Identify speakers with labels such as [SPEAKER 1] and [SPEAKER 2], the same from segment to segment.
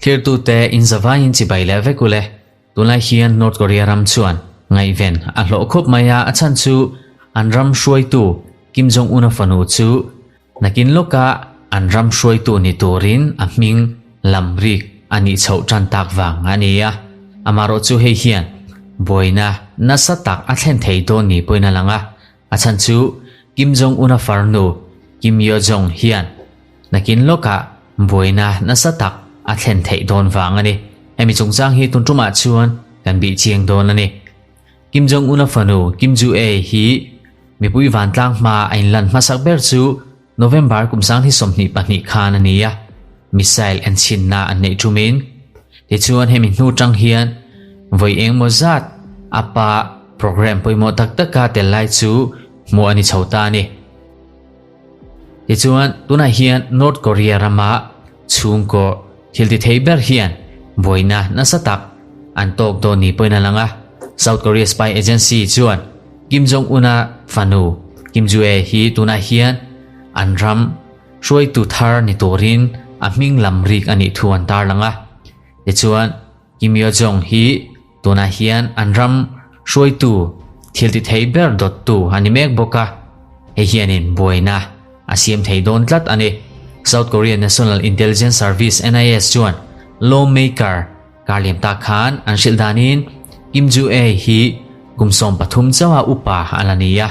[SPEAKER 1] Thirtute in zavaiin chibai leh vek ule. Tunlai hian North Korea ram chuan ngaihven a hlawh khawp mai a, a chhan chu an ram hruaitu Kim Jong-un-a fanu chu nakin lawka an ram hruaitu ni turin a hming lam rik a nih chhoh tan tak vang a ni a. Amaherawh chu hei hian buaina nasa tak a thlen thei dawn ni pawhin a lang a, a chhan chu Kim Jong-un-a farnu Kim Yo-jong hian Nakin lawkah buaina nasa tak a thlen theih dawn vang a ni. Hemi chungchang hi tun tumah chuan kan bih chiang dawn a ni. Kim Jong-un-a fanu Kim Ju-ae hi mipui vantlang hmaa a inlan hmasak ber chu November kum 2022 khan a ni a, missile enchhinna an neih tumin. Tichuan hemi hnu tang hian vawi engmaw zat a pa program pawimawh tak taka tel lai chu hmuh a ni chho ta a ni. Tichuan, tunah hian North Korea rama chhungkaw thil ti thei ber hian buaina nasa tak an tawk dawn ni pawhin a lang a. South Korea spy agency chuan Kim Jong-un-a fanu Kim Ju-ae hi tunah hian an ram hruaitu thar ni turin a hming lam rik a nih thu an tarlang a. Tichuan, Kim Yo-jong hi tunah hian an ram hruaitu thil ti thei ber dawttu a ni mek bawk a, hei hianin buaina a siam thei dawn tlat a ni. South Korea National Intelligence Service, NIS, chuan lawmaker kar liam tak khan an hrilh danin Kim Ju-ae hi kum 13 chauha upa a la ni a,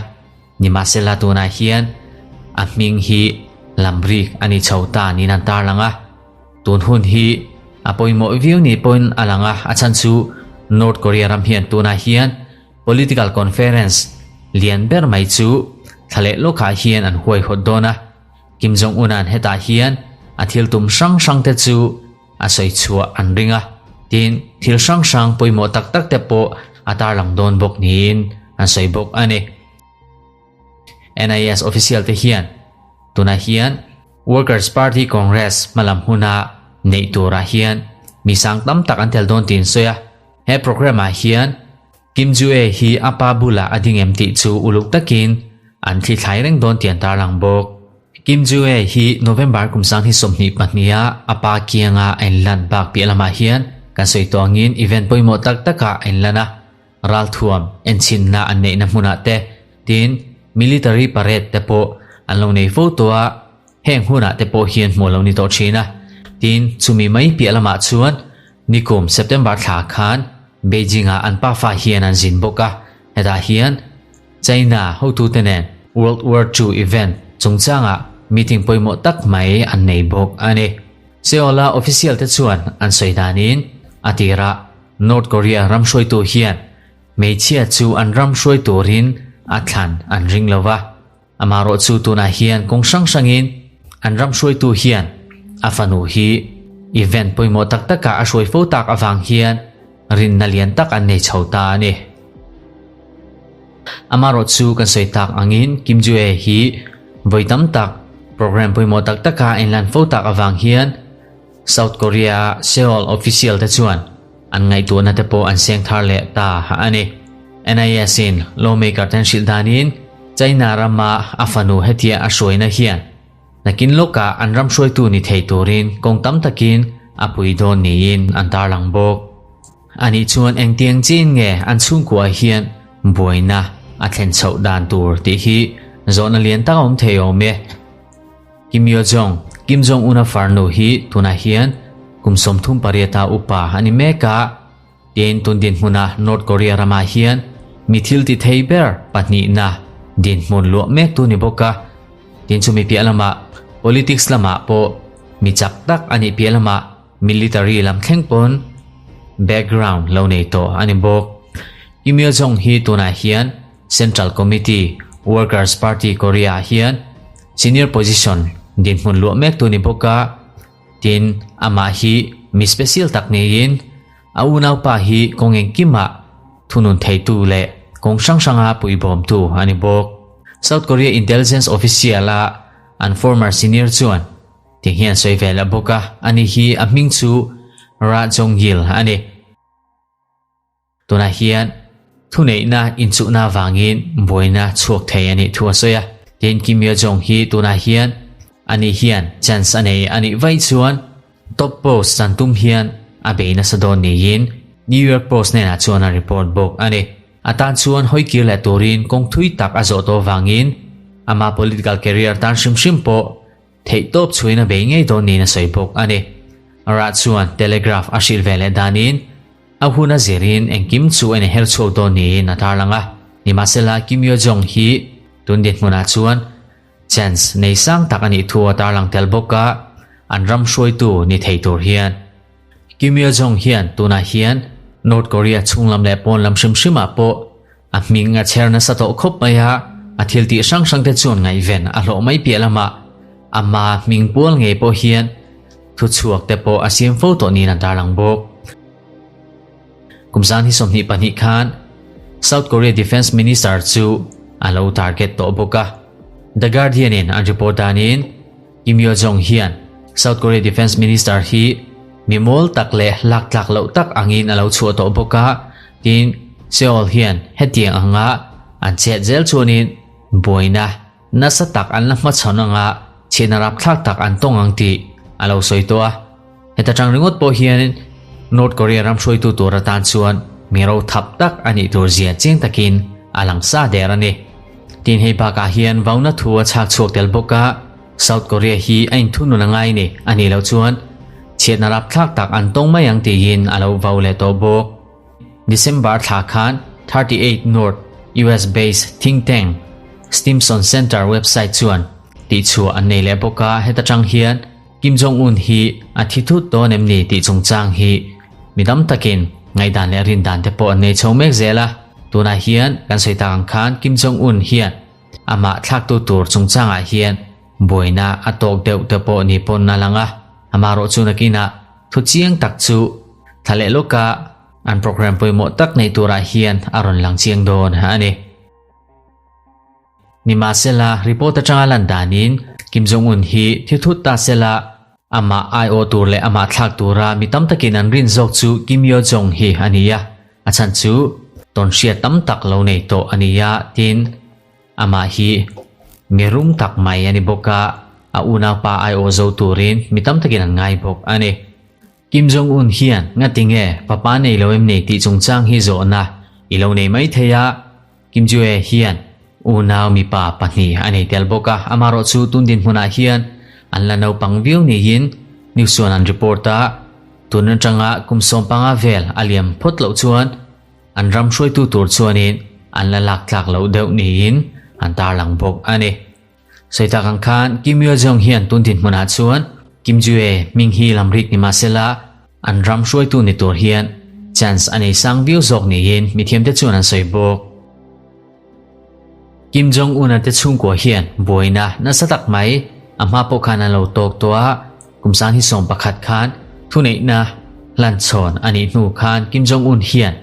[SPEAKER 1] nimahsela tunah hian a hming hi lamrik a ni chho ta niin an tarlang a. Tun hun hi a pawimawh viau ni pawhin a lang a, a chhan chu North Korea ram hian tunah hian political conference lian ber mai chu thla leh lawkah hian an huaihawt dawn a, Kim Jong-un-a'n hetah hian a thil tum hrang hrang te chu a sawi chhuah an ring a, tin thil hrang hrang pawimawh tak tak te pawh a tarlang dawn bawk niin an sawi bawk a ni. NIS official te hian tunah hian Workers Party Congress hmalam huna neih turah hian mi sang tam tak an tel dawn tiin sawi a. He program ah hian Kim Ju-ae hi a pa bulah a ding em tih chu uluk takin an thlithlai reng dawn tih an tarlang bawk. Kim Ju-ae hi November kum 2022 ah a pa kianga a inlan bak piah lamah hian kan sawi tawh angin event pawimawh tak takah a inlan a. Ralthuam enchhinna an neihna hmunah te, tin military parade te pawh an lo nei fo tawh a, heng hunah te pawh hian hmuh lo ni tawh thin a. Tin, chumi mai piah lamah chuan nikum September thla khan Beijing-ah an pafa hian an zin bawk a, hetah hian China hotute nen World War Two event chungchangah meeting pawimawh tak mai an nei bawk a ni. Seoul-a official te chuan an sawi danin a tirah North Korea ram hruaitu hian hmeichhia chu an ram hruai turin a thlan an ring lo va, amaherawh chu tunah hian kawng hrang hrangin an ram hruaitu hian a fanu hi event pawimawh tak takah a hruai fo tak avang hian rinna lian tak an nei chho ta a ni. Amaherawh chu kan sawi tak angin Kim Ju-ae hi vawi tam tak program pawimawh tak taka a inlan fo tak avang hian South Korea Seoul official te chuan an ngaihtuahna te pawh an seng thar leh ta a ni. NIS in lawmaker ten hrilh danin China rama a fanu hetia a hruaina hian nakin lawkah an ram hruaitu ni thei turin kawng tam takin a pui dawn niin an tarlang bawk. Anih chuan engtiang chin nge an chhungkua hian buaina a thlen chhoh dan tur tih hi zawhna lian tak a awm thei awm e. Kim Yo Jong, Kim Jong Un-a farnu hi tunah hian kum 38 a upa a ni mek a, tin tun dinhmuna North Korea ramah hian mi thil ti thei ber pahnihna dinhmun luah mek tu ni bawk a, tin chumi piah lamah politics lamah pawh mi chak tak a nih piah lamah military lam thleng pawn background lo nei tawh a ni bawk. Kim Yo Jong hi tunah hian Central Committee, Workers Party Korea ah hian senior position dinhmun luah mek tu ni bawk a, tin amah hi mi special tak niin a unaupa hi kawng engkimah thunun theitu leh kawng hrang hranga puibawmtu a ni bawk. South Korea intelligence official a an former senior chuan ti hian sawi ve leh bawk a, ani hi a hming chu Ra Jong-il a ni. Tunah hian thuneihna inchuhna avangin buaina chhuak thei a nih thu a sawi a. Tin, Kim Yo Jong hi tunah hian Ani hian chance a nei a nih vaih chuan top post chan tum hian a bei nasa dawn niin New York Post hnenah chuan a report bawk a ni. A tan chuan hawi kir leh turin kawng thui tak a zawh tawh vangin ama political career tan hrim hrim pawh theih tawp chhuin a bei ngei dawn niin a sawi bawk a ni. Rah chuan Telegraph a hrilh ve leh danin a hun a zirin engkim chu a inher chhuak dawn niin a tarlang a. Nimahsela Kim Yo Jong hi tun dinhmunah chuan Chance nei sang tak a nih thu a tarlang tel bawk a, an ram hruaitu ni thei tur hian. Kim Yo Jong hian tunah hian North Korea chhunglam leh pawnlam hrim hrimah pawh a hming a chher nasa tawh khawp mai a, a thil tih hrang hrang te chuan ngaihven a hlawh mai piah lamah ama hming pual ngei pawh hian thuchhuak te pawh a siam fo tawh niin a tarlang bawk. Kum zan hi 22 khan South Korea Defence Minister chu a lo target tawh bawk a. The Guardian in an report danin Kim Yo Jong hian South Korea Defence Minister hi mi mawl tak leh lak tlak loh tak angin a lo chhuah tawh bawk a, tin Seoul hian hetiang anga an chet zel chuanin buaina nasa tak an la hmachhawn anga chhiatna rapthlak tak an tawng ang tih a lo sawi tawh a. Heta tang ringawt pawh hian North Korea ram hruaitu tur atan chuan mi ro thap tak a nih tur zia chiang takin a lang sa der a ni. Tin hei bakah hian vauna thu a chhak chhuak tel bawk a, South Korea hi a inthunun a ngai ni a nih loh chuan chhiatna rapthlak tak an tawng mai ang tiin a lo vau leh tawh bawk. December thla khan 38 North US based think tank Stimson Center website chuan tihchhuah an nei leh bawk a, heta tang hian Kim Jong Un hi a thi thut dawn em ni tih chungchang hi mi tam takin ngaihdan leh rindan te pawh an nei chho mek zel a. Tunah hian kan sawi tak ang khan Kim Jong Un hian amah thlaktu tur chungchangah hian buaina a tawk deuh te pawh ni pawn a lang a. Amaherawh chu nakinah thu chiang tak chu thla leh lawka an program pawimawh tak nei turah hian a rawn lang chiang dawn a ni. Nimahsela, report atanga lan danin Kim Jong-un hi thi thut ta sela, amah aiawh tur leh amah thlak tura mi tam takin an rin zawk chu Kim Yo-jong hi a ni a, a chhan chu tawnhriat tam tak lo nei tawh a ni a, tin, amah hi mi rum tak mai a ni bawk a, a unaupa aiawh zo turin mi tam takin an ngai bawk a ni. Kim Jong Un hian ngati nge papa nei lo em ni tih chungchang hi zawhna i lo nei mai thei a, Kim Jue hian unau mipa pahnih a nei tel bawk a, amaherawh chu tun dinhmunah hian an la naupang viau niin news chuan an report a, tun atanga kum 15 vel a liam phawt loh chuan an ram hruaitu tur chuanin an la lak tlak loh deuh niin an tarlang bawk a ni. Sawi tak ang khan Kim Yo Jong hian tun dinhmunah chuan Kim Jue hming hi lam rik ni mahsela an ram hruaitu ni tur hian chance a nei sang viau zawk niin mithiamte chuan an sawi bawk. Kim Jong Un-a te chhungkua hian buaina nasa tak mai a hma pawh khan an lo tawk tawh a, kum 2011 khan thuneihna hlanchhawn a nih hnu khan Kim Jong Un hian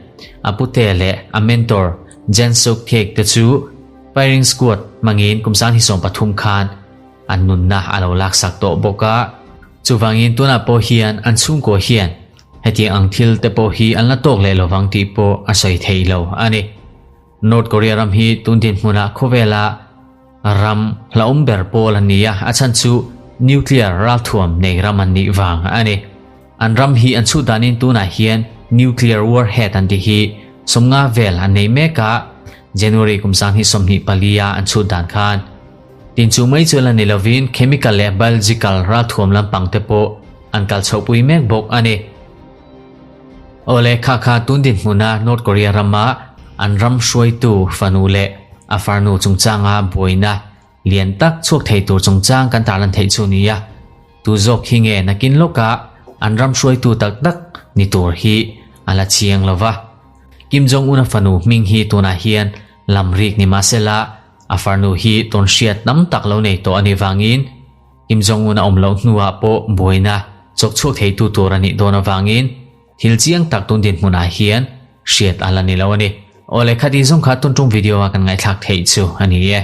[SPEAKER 1] a pute leh a mentor Jan Suk Thaek te chu Firing squad hmangin kum 2013 khan an nunna a lo laksak tawh bawk a, chuvangin tunah pawh hian an chhungkaw hian hetiang ang thil te pawh hi an la tawk leh lovang tih pawh a sawi thei lo a ni. North Korea ram hi tun dinhmunah khawvela ram hlauhawm ber pawl an ni a, a chhan chu nuclear ralthuam nei ram an nih vang a ni. An ram hi an chhut danin tunah hian nuclear warhead an tih hi 50 vel an nei mek a, January kum 2024 a an chhut dan khan. Tin chu mai chu la ni lovin chemical leh biological ralthuam lampang te pawh an kal chhohpui mek bawk a ni. Awle kha kha tun dinhmuna North Korea rama an ram hruaitu fanu leh a farnu chungchanga buaina lian tak chhuak thei tur chungchang kan tarlan theih chu nia. Tu zawk hi nge nakin lawka an ram hruaitu tak tak ni tur hi a la chiang lova. Kim Jong-un a fanu hming hi tunah hian lam rik ni mahsela a farnu hi tawnhriat tam tak lo nei tawh a nih vangin Kim Jong-un a awm loh hnuah pawh buaina chawk chhuak theitu tur a nih dawn avangin thil chiang tak tun dinhmunah hian hriat a la ni lo a ni. Awle khati zawng kha tun tum video a kan ngaihthlak theih chu a ni e.